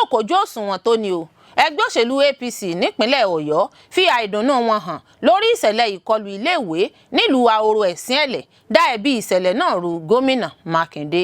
Ò kójú òṣùwọ̀n tó ni o. Ẹgbẹ́ òṣèlú APC nípínlẹ̀ Ọ̀yọ́ fi àìdùnnú wọn hàn lórí ìṣẹ̀lẹ̀ ìkọlù iléèwé nílùú Ahoro Ẹ̀sìn-Ẹ̀lẹ̀, dá ẹ̀bi ìṣẹ̀lẹ̀ náà ru Gómìnà Mákindé.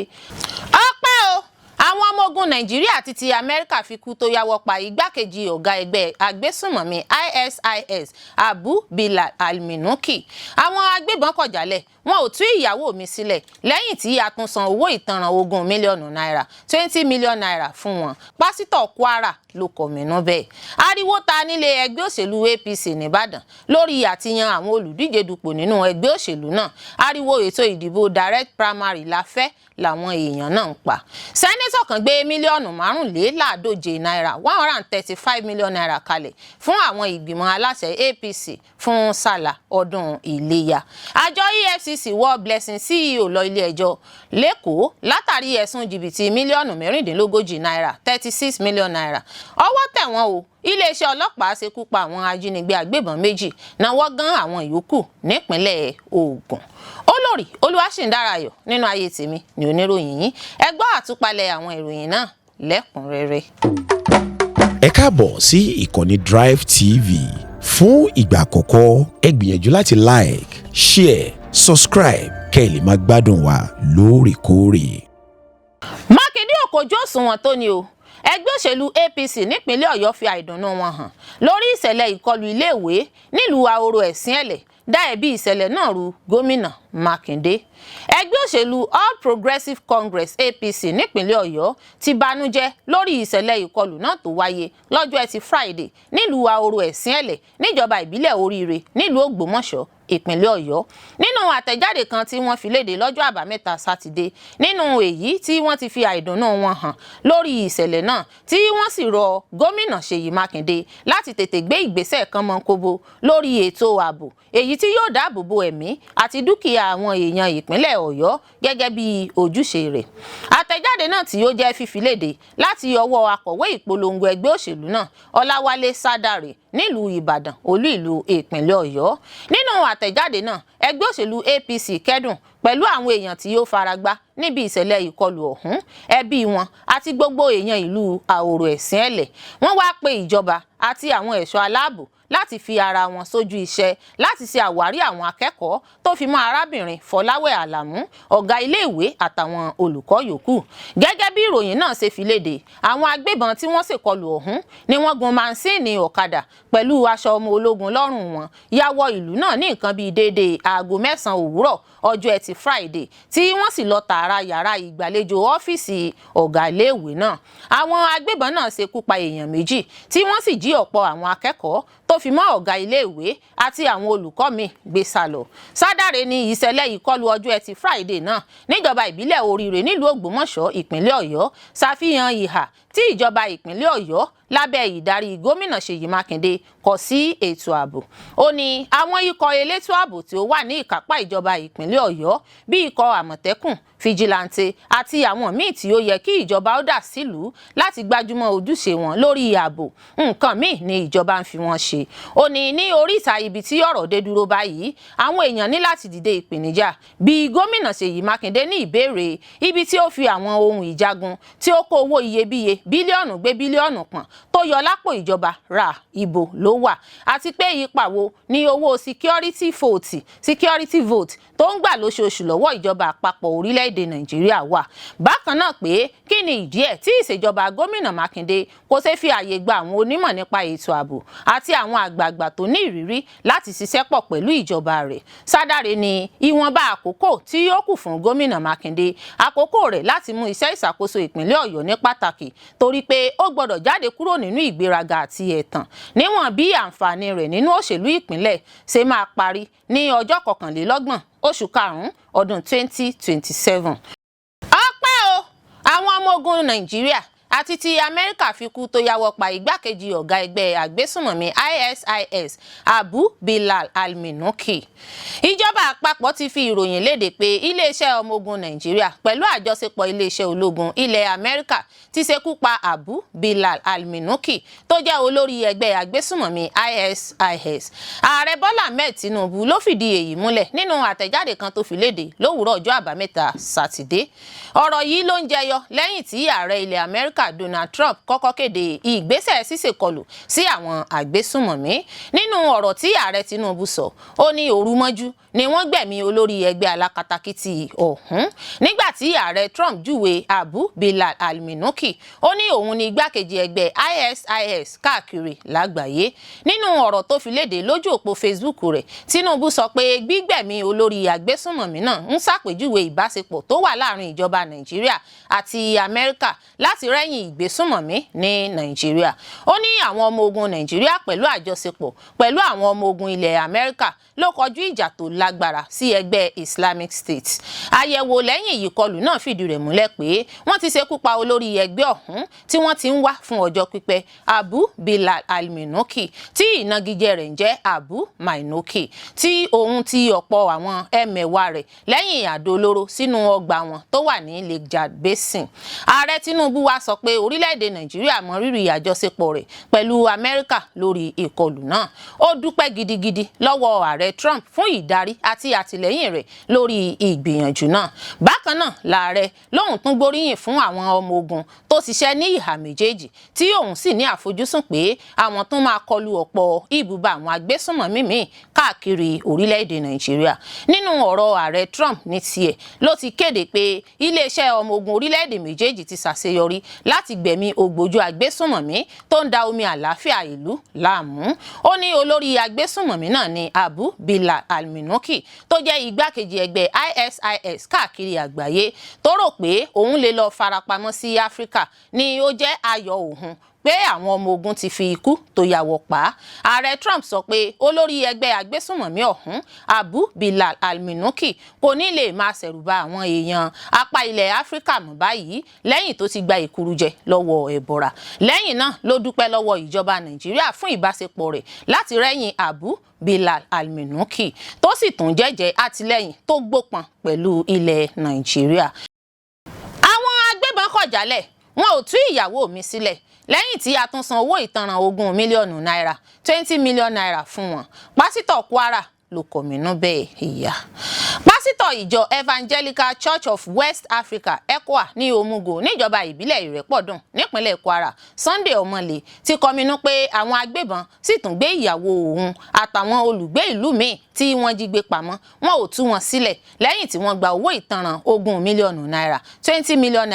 Ọpẹ́ o, àwọn ọmọ ogun Nàìjíríà àti ti Amẹ́ríkà fi kú tó yáwọ́ pa igbákejì ọ̀gá ẹgbẹ́ agbésùnmọ̀mí ISIS, Abu Bilal Alminuki. Àwọn agbébọn kọ̀ jálẹ̀, wọn ò tú ìyàwó mi sílẹ̀ lẹ́yìn tí a tún san owó ìtanràn 20 mílíọ̀nù náírà, ₦20 million fún wọn. Pásítọ̀ Kwara ló kọ̀mínú bẹ́ẹ̀. Ariwo ta nílé ẹgbẹ́ òṣèlú APC nìbàdàn lórí àtìyàn àwọn olùdíje dupò nínú ẹgbẹ́ òṣèlú náà. Ariwo ètò ìdìbò direct primary la fẹ́ làwọn èèyàn náà ń pa. Senator kan gbé mílíọ̀nù 185 náírà, ₦135 million kalẹ̀ fún àwọn ìgbìmọ̀ aláṣẹ APC fún sàlà ọdún iléyà. Àjọ EFCC wọ́ Blessing CEO lọ ilé ẹjọ́ lẹ́kọ̀ọ́ látàrí ẹ̀sùn jìbìtì mílíọ̀nù 36 náírà, ₦36 million. Ọwọ́ tẹ̀ wọ́n o. Iléeṣẹ́ ọlọ́pàá ṣekú pa àwọn ajínigbé agbébọn 2, náwó gan àwọn yòókù nípínlẹ̀ Ògùn. Olórí Olúwaṣìndárayọ̀ nínú ayé tèmi ní oníròyìn yín. Ẹ gbọ́ àtúpalẹ̀ àwọn ìròyìn náà lẹ́kùnrẹ́rẹ́. Ẹ káàbọ̀ sí ìkànnì Drive TV. Fún ìgbà àkọ́kọ́, ẹ gbìyànjú láti like, share, subscribe kẹ́ ẹ lè máa gbádùn wa lóòrèkóòrè. Mákindé ò kójú òṣùwọ̀n tó ni o. Ẹgbẹ́ òṣèlú APC nípínlẹ̀ Ọ̀yọ́ fi àìdùnnú wọn hàn lórí ìṣẹ̀lẹ̀ ìkọlù iléèwé nílùú Ahoro Ẹ̀sìn-Ẹ̀lẹ̀, dá ẹ̀bi ìṣẹ̀lẹ̀ náà ru Gómìnà Mákindé. Ẹgbẹ́ òṣèlú All Progressives Congress, APC nípínlẹ̀ Ọ̀yọ́ ti banújẹ́ lórí ìṣẹ̀lẹ̀ ìkọlù náà tó wáyé lọ́jọ́ Ẹtì Friday nílùú Ahoro Ẹ̀sìn-Ẹ̀lẹ̀, níjọba ìbílẹ̀ Oríire, nílùú Ògbómọ̀ṣọ́, ìpínlẹ̀ Ọ̀yọ́. Nínú àtẹ̀jáde kan tí wọ́n fi léde lọ́jọ́ Àbámẹ́ta Sátidé, nínú èyí tí wọ́n ti fi àìdùnnú wọn hàn lórí ìṣẹ̀lẹ̀ náà, tí wọ́n sì rọ Gómìnà Ṣèyí Mákindé láti tètè gbé ìgbésẹ̀ kánmọ́nkóbó lórí ètò ààbò, èyí tí yóò dáàbò bo ẹ̀mí àti dúkìá àwọn èèyàn ìpínlẹ̀ Ọ̀yọ́ gẹ́gẹ́ bí ojúṣe rẹ̀. Àtẹ̀jáde náà, tí ó jẹ́ fífi léde láti ọwọ́ akọ̀wé ìpolongo ẹgbẹ́ òṣèlú náà, Ọláwálé Sádàrè, nílùú Ìbàdàn, olú ìlú ìpínlẹ̀ Ọ̀yọ́. Nínú àtẹ̀jáde náà, ẹgbẹ́ òṣèlú APC kẹ́dùn pẹ̀lú àwọn èèyàn tí ó faragbá níbi ìṣẹ̀lẹ̀ ìkọlù ọ̀hún, ẹbí wọn àti gbogbo èèyàn ìlú Àhòrò Ẹ̀sìn Ẹ̀lẹ̀. Wọ́n wá pe ìjọba àti àwọn ẹ̀ṣọ́ aláàbò láti fi ara wọn sójú iṣẹ́ láti ṣe àwárí àwọn akẹ́kọ̀ọ́, tó fi mọ́ arábìnrin Fọláwẹ̀ Àlàmú, ọ̀gá iléèwé, àtàwọn olùkọ́ yòókù. Gẹ́gẹ́ bí ìròyìn náà ṣe fi léde, àwọn agbébọn tí wọ́n ṣèkọlù ọ̀hún ni wọ́n gun mansíìnì ọ̀kadà pẹ̀lú aṣọ ọmọ ológun lọ́rùn wọn ya wọ ìlú náà ní nǹkan bíi déédéé aago 9 òwúrọ̀ ọjọ́ Ẹtì Friday, tí wọ́n sì lọ tààrà yàrá ìgbàlejò ọ́fíìsì ọ̀gá iléèwé náà. Àwọn agbébọn náà ṣekú pa èèyàn 2, tí wọ́n sì jí ọ̀pọ̀ àwọn akẹ́kọ̀ọ́, tó fi mọ́ ọ̀gá iléèwé àti àwọn olùkọ́ míì gbé sá lọ. Sádàrè ní ìṣẹ̀lẹ̀ ìkọlù ọjọ́ Ẹtì Friday náà níjọba ìbílẹ̀ Oríire, nílùú Ògbómọ̀ṣọ́, ìpínlẹ̀ Ọ̀yọ́ ṣàfihàn ìhà tí ìjọba ìpínlẹ̀ Ọ̀yọ́ lábẹ́ ìdarí Gómìnà Ṣèyí Mákindé kọ sí ètò ààbò. Ó ní àwọn ikọ̀ elétò ààbò tí ó wà ní ìkápá ìjọba ìpínlẹ̀ Ọ̀yọ́, bí ikọ̀ Àmọ̀tẹ́kùn, Fìjìláńtẹ àti àwọn míì tí ó yẹ kí ìjọba ó dà sílùú láti gbájúmọ́ ojúṣe wọn lórí ààbò, nǹkan míì ni ìjọba ń fi wọn ṣe. Ó ní ní oríta ibi tí ọ̀rọ̀ dé dúró báyìí, àwọn èèyàn ní láti dìde ìpèníjà bí Gómìnà Ṣèyí Mákindé ní ìbéèrè ibi tí ó fi àwọn ohun ìjagun tí ó kó owó iyebíye, bílíọ̀nù gbé bílíọ̀nù pọ̀n tó yọ lápò ìjọba ra ìbò ló wà, àti pé ipa wo ni owó security vote tó ń gbà lóṣooṣù lọ́wọ́ ìjọba àpapọ̀ orílẹ̀-èdè Nàìjíríà wà. Bákan náà pé kí ni ìdí ẹ̀ tí ìṣèjọba Gómìnà Mákindé kò ṣe fi àyè gba àwọn onímọ̀ nípa ètò ààbò àti àwọn àgbààgbà tó ní ìrírí láti ṣiṣẹ́ pọ̀ pẹ̀lú ìjọba rẹ̀. Sádàrè ní ìwọ̀nba àkókò tí yóò kù fún Gómìnà Mákindé, àkókò rẹ̀ láti mú iṣẹ́ ìṣàkóso ìpínlẹ̀ Ọ̀yọ́ ní pàtàkì, torí pé ó gbọ́dọ̀ jáde kúrò nínú ìgbéraga àti ẹ̀tàn níwọ̀n bí àǹfààní rẹ̀ nínú òṣèlú ìpínlẹ̀ ṣe máa parí ní ọjọ́ 31 oṣù karùn-ún ọdún 2027. Ọpẹ́ o, àwọn ọmọ ogun Nàìjíríà àti ti Amẹ́ríkà fi kú tó yáwọ́ pa igbákejì ọ̀gá ẹgbẹ́ àgbésùnmọ̀mí ISIS, Abu Bilal Alminuki. Ìjọba àpapọ̀ ti fi ìròyìn léde pé iléeṣẹ́ ọmọ ogun Nàìjíríà pẹ̀lú àjọṣepọ̀ iléeṣẹ́ ológun ilẹ̀ Amẹ́ríkà ti ṣekú pa Abu Bilal Alminuki, tó jẹ́ olórí ẹgbẹ́ àgbésùnmọ̀mí ISIS. Ààrẹ Bọ́lá Ahmed Tinubu ló fìdí èyí múlẹ̀ nínú àtẹ̀jáde kan tó fi léde lówùúrọ̀ ọjọ́ Àbámẹ́ta Sátidé. Ọ̀rọ̀ yìí ló ń jẹyọ lẹ́yìn tí ààrẹ ilẹ̀ Amẹ́ríkà Amẹ́ríkà Donald Trump kọ́kọ́ kéde ìgbésẹ̀ ṣíṣèkọlù sí àwọn àgbésùmọ̀mí. Nínú ọ̀rọ̀ tí ààrẹ Tinubu sọ, ó ní òru mọ́jú ni wọ́n gbẹ̀mí olórí ẹgbẹ́ alákatakítí ọ̀hún. Nígbà tí ààrẹ Trump júwe Abu Bilal Al-Minuki, ó ní òun ni igbákejì ẹgbẹ́ ISIS káàkiri lágbàáyé. Nínú ọ̀rọ̀ tó fi léde lójú òpó Facebook rẹ̀, Tinubu sọ pé gbígbẹ̀mí olórí àgbésùmọ̀mí náà ń ṣàpèjúwe ìbáṣepọ̀ tó wà láàrin ìjọba Nàìjíríà àti Amẹ́ríkà láti rẹ́yìn ìgbésùmọ̀mí ní Nàìjíríà. Ó ní àwọn ọmọ ogun Nàìjíríà pẹ̀lú àjọṣepọ̀ pẹ̀lú àwọn ọmọ ogun ilẹ̀ Amẹ́ríkà ló kọjú ìjà tó lágbára sí ẹgbẹ́ Islamic State. Àyẹ̀wò lẹ́yìn ìkọlù náà fìdí rẹ̀ múlẹ̀ pé wọ́n ti ṣekú pa olórí ẹgbẹ́ ọ̀hún tí wọ́n ti ń wá fún ọjọ́ pípẹ́, Abu Bilal Al-Minuki, tí ìnagijẹ rẹ̀ ń jẹ́ Abu Mainoki, tí òun ti ọ̀pọ̀ àwọn ẹmẹ̀wà rẹ̀ lẹ́yìn àdó olóró sínú ọgbà wọn tó wà ní Lake Chad Basin. Ààrẹ Tinubu wá sọ pé orílẹ̀-èdè Nàìjíríà mọ rírì àjọṣepọ̀ rẹ̀ pẹ̀lú Amẹ́ríkà lórí ìkọlù náà. Ó dúpẹ́ gidigidi lọ́wọ́ ààrẹ Trump fún ìdarí àti àtìlẹ́yìn rẹ̀ lórí ìgbìyànjú náà. Bákan náà làárẹ̀ lóhùn tún gbóríyìn fún àwọn ọmọ ogun tó ṣiṣẹ́ ní ìhà méjèèjì, tí òun sì ní àfojúsùn pé àwọn tún máa kọlu ọ̀pọ̀ ibùba àwọn agbésùnmọ̀mí míì káàkiri orílẹ̀-èdè Nàìjíríà. Nínú ọ̀rọ̀ ààrẹ Trump ní tiẹ̀ ló ti kéde pé iléeṣẹ́ ọmọ ogun orílẹ̀-èdè méjèèjì ti ṣàṣeyọrí láti gbẹ̀mí ògbójú agbésùnmọ̀mí tó ń da omi àlàáfíà ìlú láàmú. Ó ní olórí agbésùnmọ̀mí náà ní Abu Bilal Al-Minuki, tó jẹ́ igbákejì ẹgbẹ́ ISIS káàkiri àgbáyé, tó rò pé òun lè lọ farapamọ́ sí Áfíríkà, ni ó jẹ́ ayọ̀ òun pé àwọn ọmọ ogun ti fi ikú tó yàwọ̀ pa á. Ààrẹ Trump sọ pé olórí ẹgbẹ́ agbésùnmọ̀mí ọ̀hún, Abu Bilal Al-Minuki, kò ní lè máa ṣẹ̀rùba àwọn èèyàn apá ilẹ̀ Áfíríkà mọ́ báyìí lẹ́yìn tó ti gba ìkúrújẹ lọ́wọ́ ẹ̀bọ̀ra. Lẹ́yìn náà ló dúpẹ́ lọ́wọ́ ìjọba Nàìjíríà fún ìbáṣepọ̀ rẹ̀ láti rẹ́yìn Abu Bilal Al-Minuki, tó sì tún jẹ́jẹ́ àtìlẹ́yìn tó gbópọn pẹ̀lú ilẹ̀ Nàìjíríà. Àwọn agbébọn kọ̀ jálẹ̀, wọn ò tú ìyàwó mi sílẹ̀ lẹ́yìn tí a tún san owó ìtanràn 20 mílíọ̀nù náírà, ₦20 million fún wọn. Pásítọ̀ Kwara ló kọ̀mínú bẹ́ẹ̀. Ìyá pásítọ̀ ìjọ Evangelical Church of West Africa, ECWA, ní Omugo níjọba ìbílẹ̀ Ìrẹ́pọ̀dùn nípínlẹ̀ Kwara, Sunday Ọmọlé, ti kọminú pé àwọn agbébọn sì tún gbé ìyàwó òun àtàwọn olùgbé ìlú míì tí wọ́n jí gbé pamọ́, wọn ò tú wọn sílẹ̀ lẹ́yìn tí wọ́n gba owó ìtanràn 20 mílíọ̀nù náírà, ₦20 million,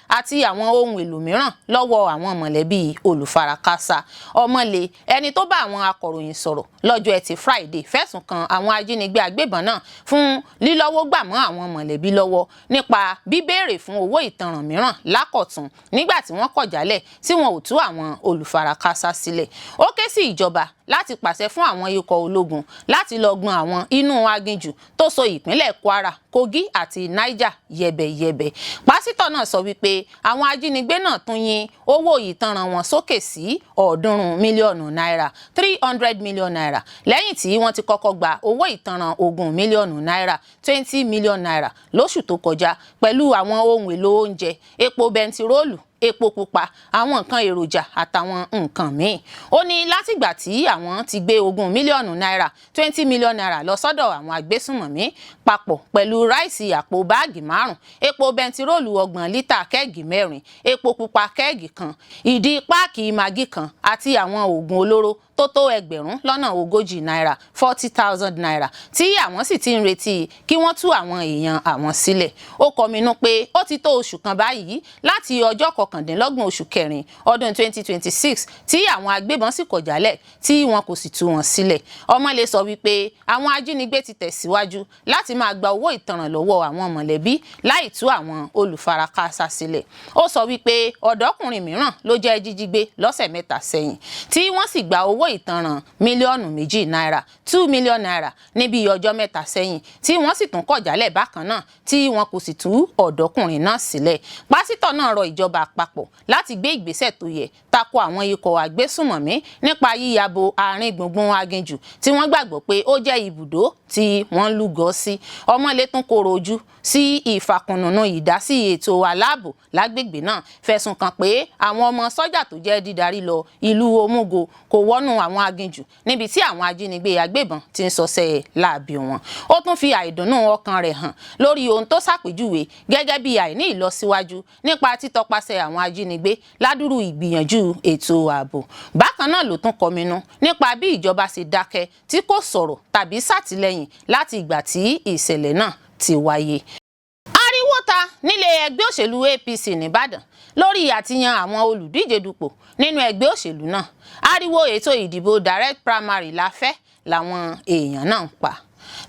àti àwọn ohun èlò mìíràn lọ́wọ́ àwọn mọ̀lẹ́bí olùfarakásá. Ọmọlé, ẹni tó bá àwọn akọ̀ròyìn sọ̀rọ̀ lọ́jọ́ Ẹtì Friday, fẹ̀sùn kan àwọn ajínigbé agbébọn náà fún lílọ́wọ́ gbà mọ́ àwọn mọ̀lẹ́bí lọ́wọ́ nípa bíbéèrè fún owó ìtanràn mìíràn lákọ̀tun nígbà tí wọ́n kọ̀ jálẹ̀ tí wọn ò tú àwọn olùfarakásá sílẹ̀. Ó ké sí ìjọba láti pàṣẹ fún àwọn ikọ̀ ológun láti lọ gbọn àwọn inú aginjù tó so ìpínlẹ̀ Kwara, Kogi àti Niger yẹ̀bẹ̀yẹ̀bẹ̀. Pásítọ̀ náà sọ wípé àwọn ajínigbé náà tún yín owó ìtanràn wọn sókè sí 300 mílíọ̀nù náírà, ₦300 million, lẹ́yìn tí wọ́n ti kọ́kọ́ gba owó ìtanràn 20 mílíọ̀nù náírà, ₦20 million, lóṣù tó kọjá, pẹ̀lú àwọn ohun èlò oúnjẹ, epo bẹntiróòlù, epo pupa, àwọn nǹkan èròjà àtàwọn nǹkan míì. Ó ní látìgbà tí àwọn ti gbé 20 mílíọ̀nù náírà, ₦20 million, lọ sọ́dọ̀ àwọn agbésùnmọ̀mí papọ̀ pẹ̀lú ráìsì àpò báàgì 5, epo bẹntiróòlù 30 lítà kẹ́ẹ̀gì 4, epo pupa kẹ́ẹ̀gì 1, ìdí páàkì Maggi 1 àti àwọn oògùn olóró tó tó 40,000 náírà, ₦40,000, tí àwọn sì ti ń retí kí wọ́n tú àwọn èèyàn àwọn sílẹ̀. Ó kọminú pé ó ti tó oṣù kan báyìí láti ọjọ́ 29 oṣù kẹrin ọdún 2026 tí àwọn agbébọn sì kọ̀ jálẹ̀ tí wọn kò sì tú wọn sílẹ̀. Ọmọlé sọ wípé àwọn ajínigbé ti tẹ̀síwájú láti máa gba owó ìtanràn lọ́wọ́ àwọn mọ̀lẹ́bí láì tú àwọn olùfarakásá sílẹ̀. Ó sọ wípé ọ̀dọ́kùnrin mìíràn ló jẹ́ jíjí gbé lọ́sẹ̀ 3 sẹ́yìn, tí wọ́n sì gba owó ìtanràn 2 mílíọ̀nù náírà, ₦2 million, níbi ọjọ́ 3 sẹ́yìn, tí wọ́n sì tún kọ̀ jálẹ̀ bákan náà, tí wọn kò sì tú ọ̀dọ́kùnrin náà sílẹ̀. Pásítọ̀ náà rọ ìjọba àpapọ̀ láti gbé ìgbésẹ̀ tó yẹ tako àwọn ikọ̀ àgbésùmọ̀mí nípa yíyabo àárín gbùngbùn aginjù tí wọ́n gbàgbọ́ pé ó jẹ́ ibùdó tí wọ́n ń lúgọ sí. Ọmọlé tún koro ojú sí ìfàkùnnùnú ìdásí ètò aláàbò lágbègbè náà, fẹ̀sùn kàn pé àwọn ọmọ sọ́jà tó jẹ́ dídarí lọ ìlú Òmùgò kò wọnú àwọn aginjù níbi tí àwọn ajínigbé agbébọn ti ń ṣọṣẹ́ láabi wọn. Ó tún fi àìdùnnú ọkàn rẹ̀ hàn lórí ohun tó ṣàpèjúwe gẹ́gẹ́ bí àìní ìlọsíwájú nípa títọpasẹ̀ àwọn ajínigbé ládùrú ìgbìyànjú ètò ààbò. Bákan náà ló tún kọminú nípa bí ìjọba ṣe dákẹ́ tí kò sọ̀rọ̀ tàbí ṣàtìlẹ́yìn láti ìgbà tí ìṣẹ̀lẹ̀ náà ti wáyé. Ariwo ta nílé ẹgbẹ́ òṣèlú APC nìbàdàn lórí àtìyàn àwọn olùdíje dupò nínú ẹgbẹ́ òṣèlú náà. Ariwo ètò ìdìbò direct primary la fẹ́ làwọn èèyàn náà ń pa.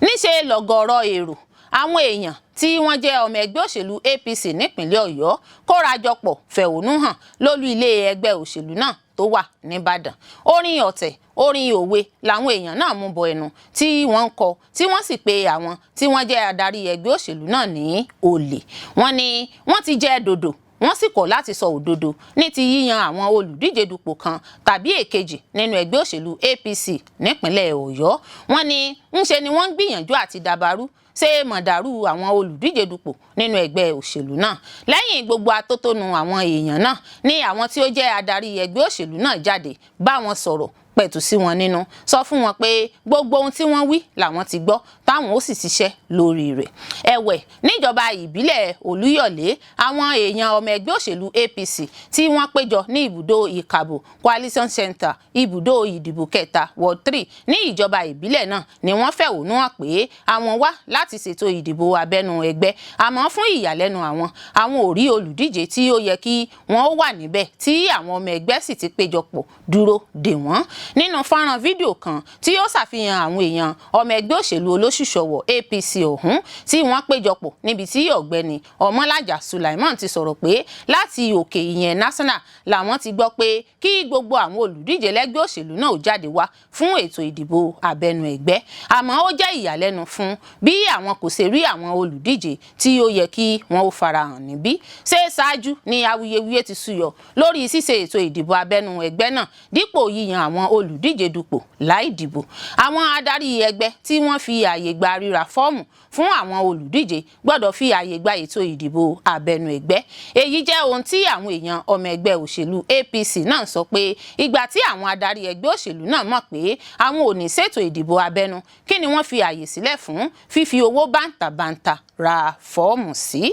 Níṣe lọ̀gọ̀rọ̀ èrò àwọn èèyàn tí wọ́n jẹ́ ọmọ ẹgbẹ́ òṣèlú APC nípìnlẹ̀ Ọ̀yọ́ kórajọpọ̀ fẹ̀hónú hàn lólú ilé ẹgbẹ́ òṣèlú náà tó wà nìbàdàn. Orin ọ̀tẹ̀, orin òwe làwọn èèyàn náà mú bọ ẹnu tí wọ́n ń kọ, tí wọ́n sì pe àwọn tí wọ́n jẹ́ adarí ẹgbẹ́ òṣèlú náà ní olè. Wọ́n ní wọ́n ti jẹ́ dòdò, wọ́n sì kọ̀ láti sọ òdodo ní ti yíyan àwọn olùdíje dupò kan tàbí èkejì nínú ẹgbẹ́ òṣèlú APC nípìnlẹ̀ Ọ̀yọ́. Wọ́n ní ńṣe ni wọ́n ń gbìyànjú àti dàbàrú ṣe mọ̀dàrú àwọn olùdíje dupò nínú ẹgbẹ́ òṣèlú náà. Lẹ́yìn gbogbo atótónu àwọn èèyàn náà ní àwọn tí ó jẹ́ adarí ẹgbẹ́ òṣèlú náà jáde bá wọn sọ̀rọ̀, pẹ̀tù sí wọn nínú, sọ fún wọn pé gbogbo ohun tí wọ́n wí làwọn ti gbọ́, táwọn ó sì ṣiṣẹ́ lórí rẹ̀. Ẹ̀wẹ̀, níjọba ìbílẹ̀ Olúyọ̀lé, àwọn èèyàn ọmọ ẹgbẹ́ òṣèlú APC tí wọ́n péjọ ní ibùdó Ìkàbò Coalition Center, ibùdó ìdìbò kẹta, Ward 3 ní ìjọba ìbílẹ̀ náà ni wọ́n fẹ̀hónú hàn pé àwọn wá láti ṣètò ìdìbò abẹ́nú ẹgbẹ́, àmọ́ fún ìyàlẹ́nu àwọn, àwọn ò rí olùdíje tí ó yẹ kí wọ́n ó wà níbẹ̀ tí àwọn ọmọ ẹgbẹ́ sì ti péjọpọ̀ dúró dè wọ́n. Nínú fọ́nrán fídíò kan tí ó ṣàfihàn àwọn èèyàn ọmọ ẹgbẹ́ òṣèlú olóṣùṣọ̀wọ̀ APC ọ̀hún tí wọ́n péjọpọ̀ níbi tí ọ̀gbẹ́ni Ọmọlájà Sulaiman ti sọ̀rọ̀ pé láti òkè, ìyẹn national, làwọn ti gbọ́ pé kí gbogbo àwọn olùdíje lẹ́gbẹ́ òṣèlú náà ó jáde wá fún ètò ìdìbò abẹ́nú ẹgbẹ́, àmọ́ ó jẹ́ ìyàlẹ́nu fún bí àwọn kò ṣe rí àwọn olùdíje tí ó yẹ kí wọ́n ó farahàn níbí. Ṣé ṣáájú ni awuyewuye ti súyọ lórí ṣíṣe ètò ìdìbò abẹ́nú ẹgbẹ́ náà dípò yíyan àwọn olùdíje dupò láì dìbò. Àwọn adarí ẹgbẹ́ tí wọ́n fi ààyè gba ríra fọ́ọ̀mù fún àwọn olùdíje gbọ́dọ̀ fi ààyè gba ètò ìdìbò abẹ́nú ẹgbẹ́. Èyí jẹ́ ohun tí àwọn èèyàn ọmọ ẹgbẹ́ òṣèlú APC náà sọ pé ìgbà tí àwọn adarí ẹgbẹ́ òṣèlú náà mọ̀ pé àwọn ò ní ṣètò ìdìbò abẹ́nú, kí ni wọ́n fi ààyè sílẹ̀ fún fífi owó bàǹtàbàǹtà ra fọ́ọ̀mù sí?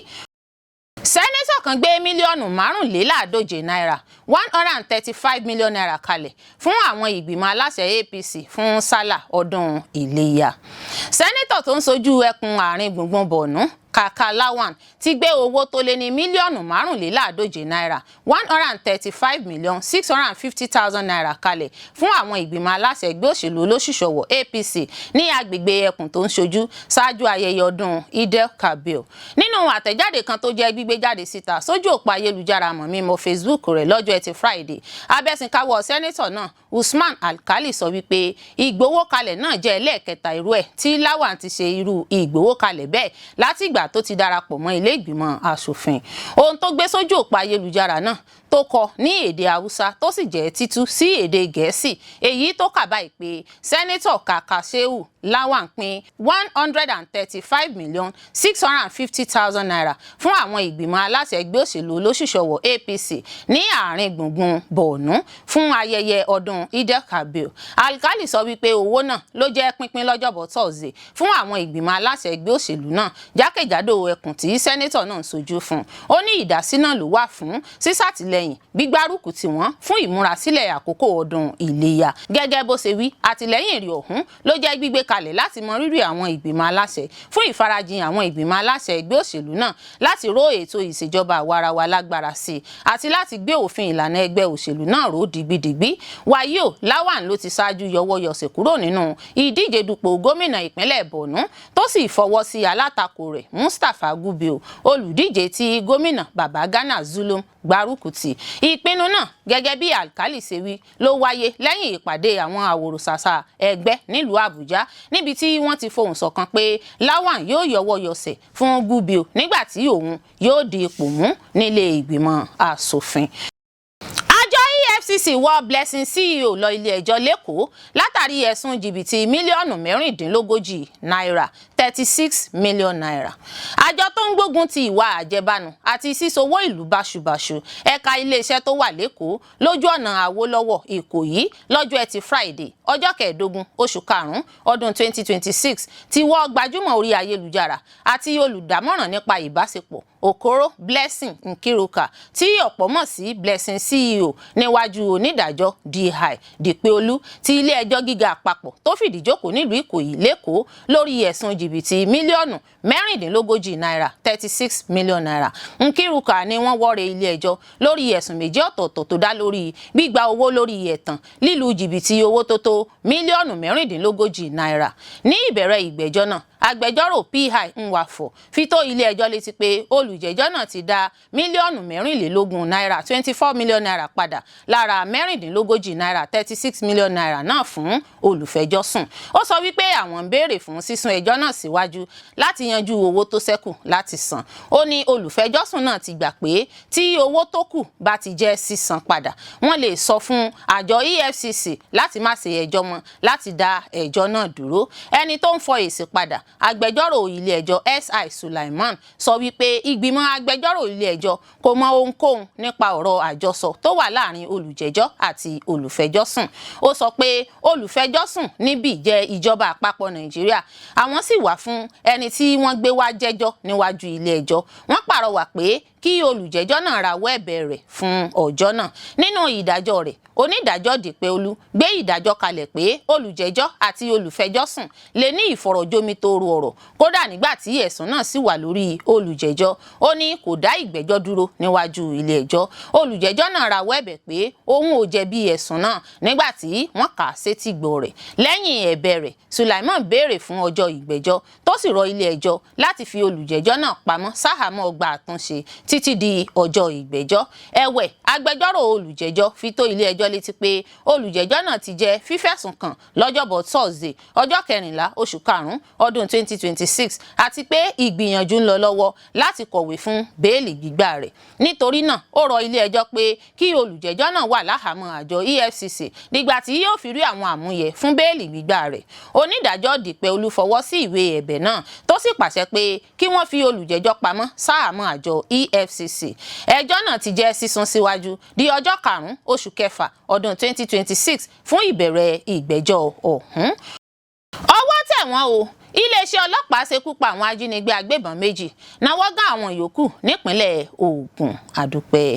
Sẹ́nẹ́tọ̀ kan gbé mílíọ̀nù 145 náírà, ₦135 million kalẹ̀ fún àwọn ìgbìmọ̀ aláṣẹ APC fún sálà ọdún Iléyá. Sẹ́nẹ́tọ̀ tó ń sojú ẹkùn àárín gbùngbùn Borno, Kaka Lawan, ti gbé owó tó lé ní mílíọ̀nù 145 náírà, ₦135,650,000 kalẹ̀ fún àwọn ìgbìmọ̀ aláṣẹ ẹgbẹ́ òṣèlú olóṣùṣọ̀wọ̀ APC ní agbègbè ẹkùn tó ń ṣojú ṣáájú ayẹyẹ ọdún Eid-el-Kabir. Nínú àtẹ̀jáde kan tó jẹ́ gbígbé jáde síta sójú òpó ayélujára mọ̀mímọ́ Facebook rẹ̀ lọ́jọ́ Ẹtì Friday, abẹ́sìnkáwọ́ sẹ́nẹ́tọ̀ náà, Usman Alkali, sọ wípé ìgbowókalẹ̀ náà jẹ́ ẹlẹ́ẹ̀kẹta irú ẹ̀ tí Lawan ti ṣe irú ìgbowókalẹ̀ bẹ́ẹ̀ látìgbà tó ti darapọ̀ mọ́ ilé ìgbìmọ̀ asòfin. Ohun tó gbé sójú òpó ayélujára náà tó kọ ní èdè Haúsá tó sì jẹ́ títú sí èdè Gẹ̀ẹ́sì, èyí tó kà báyìí pé Sẹ́nẹ́tọ̀ Kaka Shehu Lawan pín ₦135,650,000 fún àwọn ìgbìmọ̀ aláṣẹ ẹgbẹ́ òṣèlú olóṣùṣọ̀wọ̀ APC ní àárín gbùngbùn Borno fún ayẹyẹ ọdún Eid-el-Kabir. Alkali sọ wípé owó náà ló jẹ́ pínpín lọ́jọ́bọ̀ Thursday fún àwọn ìgbìmọ̀ aláṣẹ ẹgbẹ́ òṣèlú náà jákèjádò ẹkùn tí sẹ́nẹ́tọ̀ náà ń sojú fún. Ó ní ìdásí náà ló wà fún sísàtìlẹ́yìn, gbígbárùkù tì wọ́n fún ìmúrasílẹ̀ àkókò ọdún Iléyá. Gẹ́gẹ́ bó ṣe wí, àtìlẹ́yìn rí ọ̀hún ló jẹ́ gbígbé kalẹ̀ láti mọ rírì àwọn ìgbìmọ̀ aláṣẹ fún ìfarajìn àwọn ìgbìmọ̀ aláṣẹ ẹgbẹ́ òṣèlú náà láti ró ètò ìṣèjọba àwarawa lágbára sí i àti láti gbé òfin ìlànà ẹgbẹ́ òṣèlú náà ró digbidigbi. Wàyí o, Lawan ló ti ṣáájú yọwọ́yọsẹ̀ kúrò nínú ìdíje dupò gómìnà ìpínlẹ̀ Borno, tó sì fọwọ́ sí alátakò rẹ̀, Mustapha Gubio, olùdíje tí gómìnà Babagana Zulum gbárùkù tì. Ìpinnu náà, gẹ́gẹ́ bí Alkali ṣe wí, ló wáyé lẹ́yìn ìpàdé àwọn àwòrò-ṣàṣà ẹgbẹ́ nílùú Àbújá, níbi tí wọ́n ti fohùn ṣọ̀kan pé Lawan yóò yọwọ́ yọsẹ̀ fún Gubio nígbà tí òun yóò di ipò mú nílé ìgbìmọ̀ asòfin. Àjọ EFCC EFCC wọ́ Blessing CEO lọ ilé ẹjọ́ l'Ékòó látàrí ẹ̀sùn jìbìtì mílíọ̀nù 36 náírà, ₦36 million. Àjọ tó ń gbógun ti ìwà àjẹbánu àti sísowó ìlú báṣubàṣu, ẹ̀ka iléeṣẹ́ tó wà l'Ékòó lójú ọ̀nà Àwólọ́wọ̀, Ìkòyí, lọ́jọ́ Ẹtì Friday, ọjọ́ 15 oṣù karùn-ún ọdún 2026, ti wọ́ gbajúmọ̀ orí ayélujára àti olùdámọ̀ràn nípa ìbáṣepọ̀ Okoro Blessing Nkiruka, tí ọ̀pọ̀ mọ̀ sí Blessing CEO, níwájú onídàájọ́ D.I. Dípẹ́olú ti ilé-ẹjọ́ gíga àpapọ̀ tó fìdí jókòó nílùú Ìkòyí l'Ékòó lórí ẹ̀sùn jìbìtì mílíọ̀nù 36 náírà, ₦36 million. Nkiruka ni wọ́n wọ́ re ilé-ẹjọ́ lórí ẹ̀sùn méjì ọ̀tọ̀ọ̀tọ̀ tó dá lórí gbígba owó lórí ẹ̀tàn, lílu jìbìtì owó tó tó mílíọ̀nù 36 náírà. Ní ìbẹ̀rẹ̀ ìgbẹ́jọ́ náà, agbẹjọ́rò P.I. Nwafọ̀ fi tó ilé-ẹjọ́ létí pé olùjẹ́jọ́ náà ti dá mílíọ̀nù 24 náírà, ₦24 million, padà lára 36 náírà, ₦36 million náà fún olùfẹjọ́sùn. Ó sọ wípé àwọn ń béèrè fún sísún ẹjọ́ náà síwájú láti yanjú owó tó ṣẹ́kù láti san. Ó ní olùfẹjọ́sùn náà ti gbà pé tí owó tó kù bá ti jẹ́ sísan padà, wọ́n lè sọ fún àjọ EFCC láti má ṣe ẹjọ́ mọ́, láti dá ẹjọ́ náà dúró. Ẹni tó ń fọ èsì padà, agbẹjọ́rò ilé-ẹjọ́ S.I. Sulaiman, sọ wípé ìgbìmọ̀ agbẹjọ́rò ilé-ẹjọ́ kò mọ ohunkóhun nípa ọ̀rọ̀ àjọsọ tó wà láàrin olùjẹ́jọ́ àti olùfẹjọ́sùn. Ó sọ pé olùfẹjọ́sùn níbí jẹ́ ìjọba àpapọ̀ Nàìjíríà, àwọn sì wà fún ẹni tí wọ́n gbé wá jẹ́jọ́ níwájú ilé-ẹjọ́. Wọ́n pàrọwà pé kí olùjẹ́jọ́ náà rawọ́ ẹ̀bẹ̀ rẹ̀ fún ọjọ́ náà. Nínú ìdájọ́ rẹ̀, onídàájọ́ Dípẹ́olú gbé ìdájọ́ kalẹ̀ pé olùjẹ́jọ́ àti olùfẹjọ́sùn lè ní ìfọ̀rọ̀jomitoro ọ̀rọ̀, kódà nígbà tí ẹ̀sùn náà sì wà lórí olùjẹ́jọ́. Ó ní kò dá ìgbẹ́jọ́ dúró níwájú ilé-ẹjọ́. Olùjẹ́jọ́ náà rawọ́ ẹ̀bẹ̀ pé òun ò jẹ̀bi ẹ̀sùn náà nígbà tí wọ́n kà á sétígbọ̀ọ́ rẹ̀. Lẹ́yìn ẹ̀bẹ̀ rẹ̀, Sulaiman béèrè fún ọjọ́ ìgbẹ́jọ́, tó sì rọ ilé-ẹjọ́ láti fi olùjẹ́jọ́ náà pamọ́ sáhàámọ́ ọgbà àtúnṣe títí di ọjọ́ ìgbẹ́jọ́. Ẹ̀wẹ̀, agbẹjọ́rò olùjẹ́jọ́ fi tó ilé-ẹjọ́ létí pé olùjẹ́jọ́ náà ti jẹ́ fífẹ̀sùn kàn lọ́jọ́bọ̀ Thursday, ọjọ́ 14 oṣù karùn-ún ọdún 2026, àti pé ìgbìyànjú ń lọ lọ́wọ́ láti kọ̀wé fún béèlì gbígbà rẹ̀. Nítorí náà, ó rọ ilé-ẹjọ́ pé kí olùjẹ́jọ́ náà wà láhàámọ́ àjọ EFCC nígbà tí yóò fi rí àwọn àmúyẹ fún béèlì gbígbà rẹ̀. Onídàájọ́ Dípẹ́olú fọwọ́ sí ìwé ẹ̀bẹ̀ náà, tó sì pàṣẹ pé kí wọ́n fi olùjẹ́jọ́ pamọ́ sáhàámọ́ àjọ EFCC. Ẹjọ́ náà ti jẹ́ sísún síwájú di ọjọ́ 5 oṣù kẹfà ọdún 2026 fún ìbẹ̀rẹ̀ ìgbẹ́jọ́ ọ̀hún. Ọwọ́ tẹ̀ wọ́n o! Iléeṣẹ́ ọlọ́pàá ṣekú pa àwọn ajínigbé agbébọn méjì, nawọ́ gán àwọn yòókù nípínlẹ̀ Ògùn. Àdúpẹ́.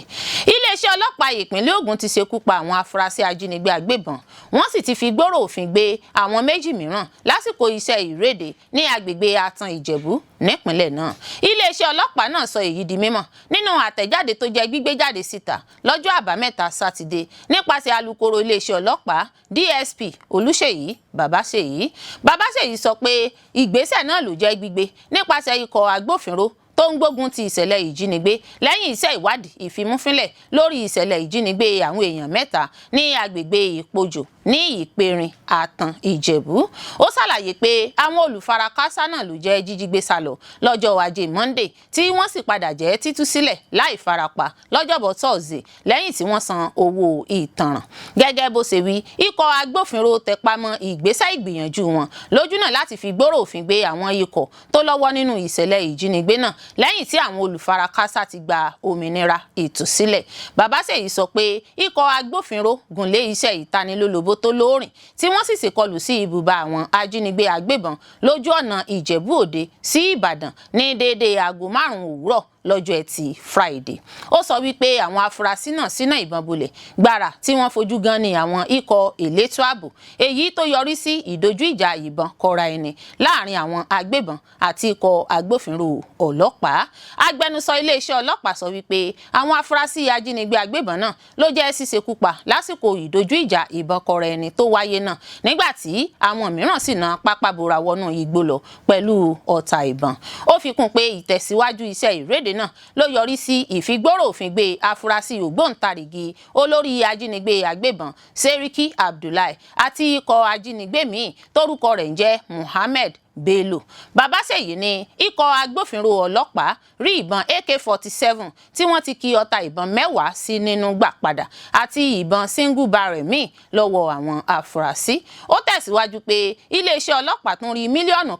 Iléeṣẹ́ ọlọ́pàá ìpínlẹ̀ Ògùn ti ṣekú pa àwọn afurasí ajínigbé agbébọn, wọ́n sì ti fi gbòòrò òfin gbé àwọn méjì mìíràn lásìkò iṣẹ́ ìréde ní agbègbè Àtàn Ìjẹ̀bú nípínlẹ̀ náà. Iléeṣẹ́ ọlọ́pàá náà sọ èyí di mímọ̀ nínú àtẹ̀jáde tó jẹ́ gbígbé jáde síta lọ́jọ́ Àbámẹ́ta Sátidé nípasẹ̀ alukoro iléeṣẹ́ ọlọ́pàá, DSP Olúṣèyí Babáṣèyí. Babáṣèyí sọ pé ìgbésẹ̀ náà ló jẹ́ gbígbé nípasẹ̀ ikọ̀ agbófinró tó ń gbógun ti ìṣẹ̀lẹ̀ ìjínigbé lẹ́yìn iṣẹ́ ìwádìí ìfimúfínlẹ̀ lórí ìṣẹ̀lẹ̀ ìjínigbé àwọn èèyàn mẹ́ta ní agbègbè Ìpojò ní Ìperin, Àtàn Ìjẹ̀bú. Ó ṣàlàyé pé àwọn olùfarakásá náà ló jẹ́ jíjí gbé sálọ lọ́jọ́ Ajé Monday, tí wọ́n sì padà jẹ́ títú sílẹ̀ láì farapa lọ́jọ́bọ̀ Thursday lẹ́yìn tí wọ́n san owó ìtanràn. Gẹ́gẹ́ bó ṣe wí, ikọ̀ agbófinró tẹpá mọ́ ìgbésẹ̀ ìgbìyànjú wọn lójúnà láti fi gbòòrò òfin gbé àwọn ikọ̀ tó lọ́wọ́ nínú ìṣẹ̀lẹ̀ ìjínigbé náà lẹ́yìn tí àwọn olùfarakásá ti gba òmìnira ìtúsílẹ̀. Babáṣèyí sọ pé ikọ̀ agbófinró gùnlé iṣẹ́ ìtanilólobó tó lóòrìn, tí wọ́n sì ṣèkọlù sí ibùba àwọn ajínigbé agbébọn lójú ọ̀nà Ìjẹ̀bú Òde sí Ìbàdàn ní déédéé aago 5 òwúrọ̀ lọ́jọ́ Ẹtì Friday. Ó sọ wípé àwọn afurasí náà síná ìbọn bolẹ̀ gbàrà tí wọ́n fojú gan ni àwọn ikọ̀ elétò ààbò, èyí tó yọrí sí ìdojú ìjà ìbọn kọra ẹni láàrin àwọn agbébọn àti ikọ̀ agbófinró ọlọ́pàá. Agbẹnusọ iléeṣẹ́ ọlọ́pàá sọ wípé àwọn afurasí ajínigbé agbébọn náà ló jẹ́ ṣíṣekú pa lásìkò ìdojú ìjà ìbọn kọra ẹni tó wáyé náà, nígbà tí àwọn mìíràn sì na pápá bora wọnú igbó lọ pẹ̀lú ọta ìbọn. Ó fi kún pé ìtẹ̀síwájú iṣẹ́ ìréde náà ló yọrí sí ìfigbóró òfin gbé afurasí ògbóǹtarìgì olórí ajínigbé agbébọn Seriki Abdullahi àti ikọ̀ ajínigbé míì tórúkọ rẹ̀ ń jẹ́ Muhammed. Bello. Babáṣèyí ní ikọ̀ agbófinró ọlọ́pàá rí ìbọn AK-47 tí wọ́n ti ki ọta ìbọn 10 sí nínú gbà padà àti ìbọn single barrel míì lọ́wọ́ àwọn afurasí. Ó tẹ̀síwájú pé iléeṣẹ́ ọlọ́pàá tún rí 1.5 mílíọ̀nù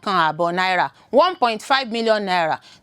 náírà, ₦1.5 million,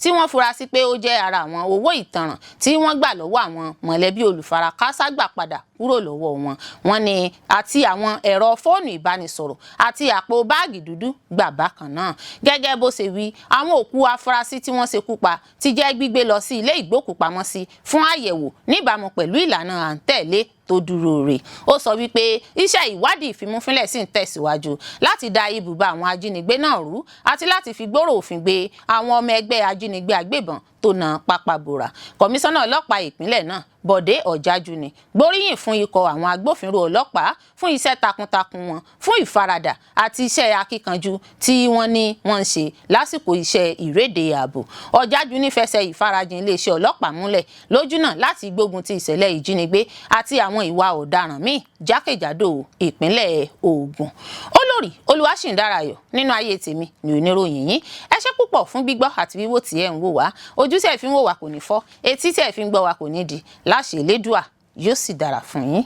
tí wọ́n fura sí pé ó jẹ́ ara àwọn owó ìtanràn tí wọ́n gbà lọ́wọ́ àwọn mọ̀lẹ́bí olùfarakásá gbà padà kúrò lọ́wọ́ wọn. Wọ́n ní àti àwọn ẹ̀rọ fóònù ìbánisọ̀rọ̀ àti àpò báàgì dúdú gbà bákan náà. Gẹ́gẹ́ bó ṣe wí, àwọn òkú afurasí tí wọ́n ṣekú pa ti jẹ́ gbígbé lọ sí ilé ìgbókùpamọ́sí fún àyẹ̀wò níbàámu pẹ̀lú ìlànà à ń tẹ̀lé tó dúró re. Ó sọ wípé iṣẹ́ ìwádìí ìfimúfínlẹ̀ sì ń tẹ̀síwájú láti da ibùba àwọn ajínigbé náà rú àti láti fi gbòòrò òfin gbé àwọn ọmọ ẹgbẹ́ ajínigbé agbébọn tó na pápá bora. Kọmíṣánná ọlọ́pàá ìpínlẹ̀ náà, Bọ̀dé Ọ̀jájúni, gbóríyìn fún ikọ̀ àwọn agbófinró ọlọ́pàá fún iṣẹ́ takuntakun wọn, fún ìfaradà àti iṣẹ́ akíkanjú tí wọ́n ní wọ́n ń ṣe lásìkò iṣẹ́ ìréde ààbò. Ọ̀jájúni fẹsẹ̀ ìfarajìn iléeṣẹ́ ọlọ́pàá múlẹ̀ lójúnà láti gbógun ti ìṣẹ̀lẹ̀ ìjínigbé àti àwọn ìwà ọ̀daràn míì jákèjádò ìpínlẹ̀ Ògùn. Olórí Olúwaṣìndárayọ̀ nínú ayé tèmi ní oníròyìn yín. Ẹ ṣé púpọ̀ fún gbígbọ́ àti wíwò tí ẹ̀ ń wò wá. Ojú tí ẹ fi ń wò wá kò ní fọ́, etí tí ẹ fi ń gbọ́ wá kò ní di. Láṣẹ Elédùà, yóò sì dára fún yín.